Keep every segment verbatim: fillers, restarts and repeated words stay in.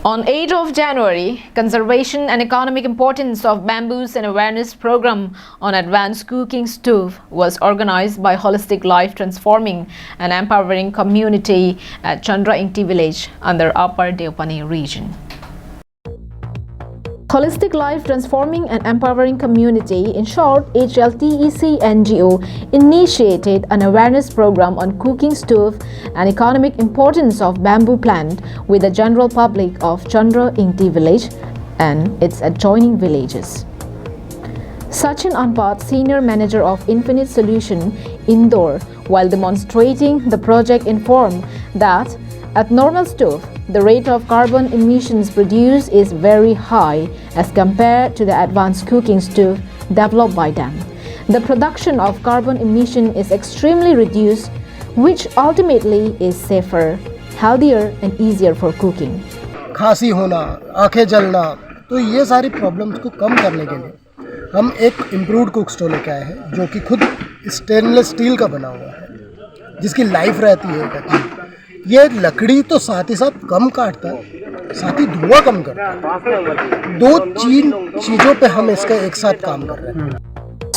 On eighth of January, conservation and economic importance of bamboos and awareness program on advanced cooking stove was organized by Holistic Life Transforming and Empowering Community at Chandra Ingti Village under Upper Deopani region. Holistic Life Transforming and Empowering Community, in short, H L T E C N G O, initiated an awareness program on cooking stove and economic importance of bamboo plant with the general public of Chandra Ingti village and its adjoining villages. Sachin Anpat, Senior Manager of Infinite Solution, Indore, while demonstrating the project, informed that at normal stove, the rate of carbon emissions produced is very high as compared to the advanced cooking stove developed by them. The production of carbon emission is extremely reduced, which ultimately is safer, healthier, and easier for cooking. खांसी होना, आंखें जलना, तो ये सारी प्रॉब्लम्स को कम करने के लिए हम एक इम्प्रूव्ड कुक स्टोव लेके आए हैं, जो कि खुद स्टेनलेस स्टील का बना हुआ है, जिसकी लाइफ रहती है एक अच्छी। ये लकड़ी तो साथ ही साथ कम काटता है, साथ ही धुआं कम करता है। दो तीन चीज़ों पे हम इसका एक साथ काम कर रहे हैं।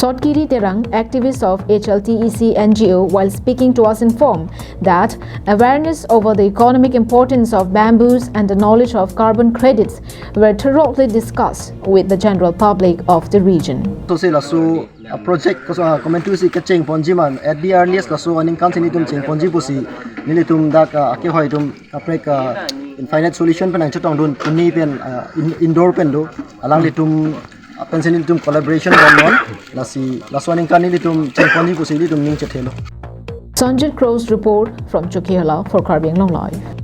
Sotkiri Terang, activist of H L T E C N G O, while speaking to us, informed that awareness over the economic importance of bamboos and the knowledge of carbon credits were thoroughly discussed with the general public of the region. Lasi laso a project koso a komantu si kecheng ponji ma, at the earliest laso aningkan si nelitum cheng ponji pusi nelitum dak a, akehoi atum kaprek a, Infinite Solution pen nangchetongdun, pini pen a, In- Indore pen do, alanglitum a, pensi nelitum collaboration bomnon. Lasi laso aningkan nelitum cheng ponji pusi nelitum ning chethelo. Sanjit Crow's report from Chokihola for Karbi Anglong Live.